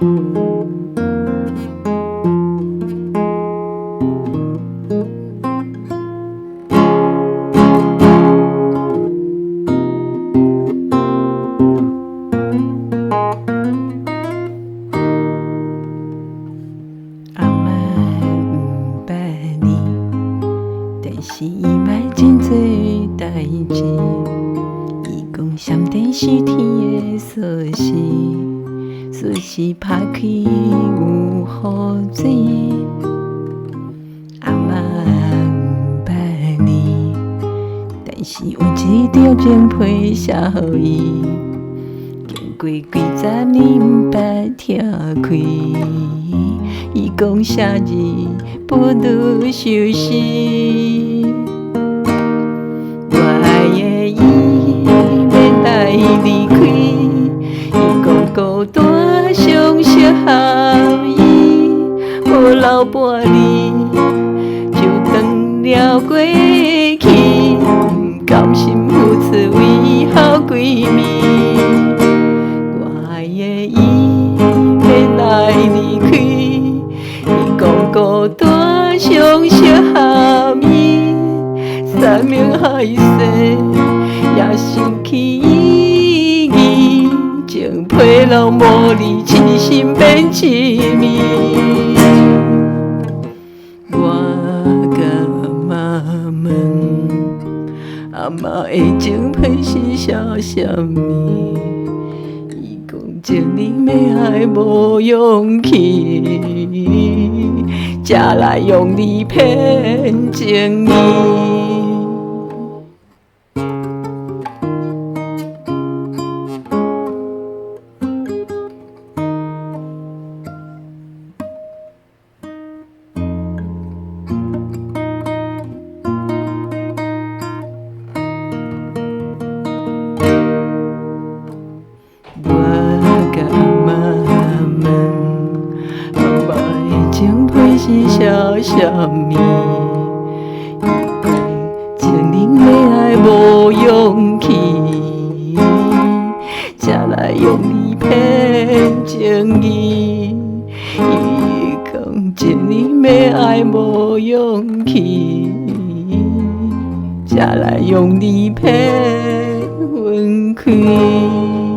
阿嬤毋捌你，但是伊捌真濟代誌。伊講閃電是天的鎖匙，鎖匙拍開有雨水。阿嬷毋捌你，但是有一張情批寫予伊，經過幾十年毋捌拆開。伊講寫字不如受死。我愛的伊欲來離開，伊講孤單上適合伊，無留伴你就當了過去，毋甘心付出為好閨蜜。我愛的伊欲來離開，伊講孤單上適合伊，山盟海誓也失去意義，情批攏無你，痴心變痴暝。我共阿嬤問，阿嬤的情批是寫啥物？伊講情人的愛無勇氣，才來用你騙情意。我共阿嬤問，阿嬤的情批是寫啥物？伊講情人的愛無勇氣，才來用你騙情意。伊講情人的愛無勇氣，才來用你騙分開。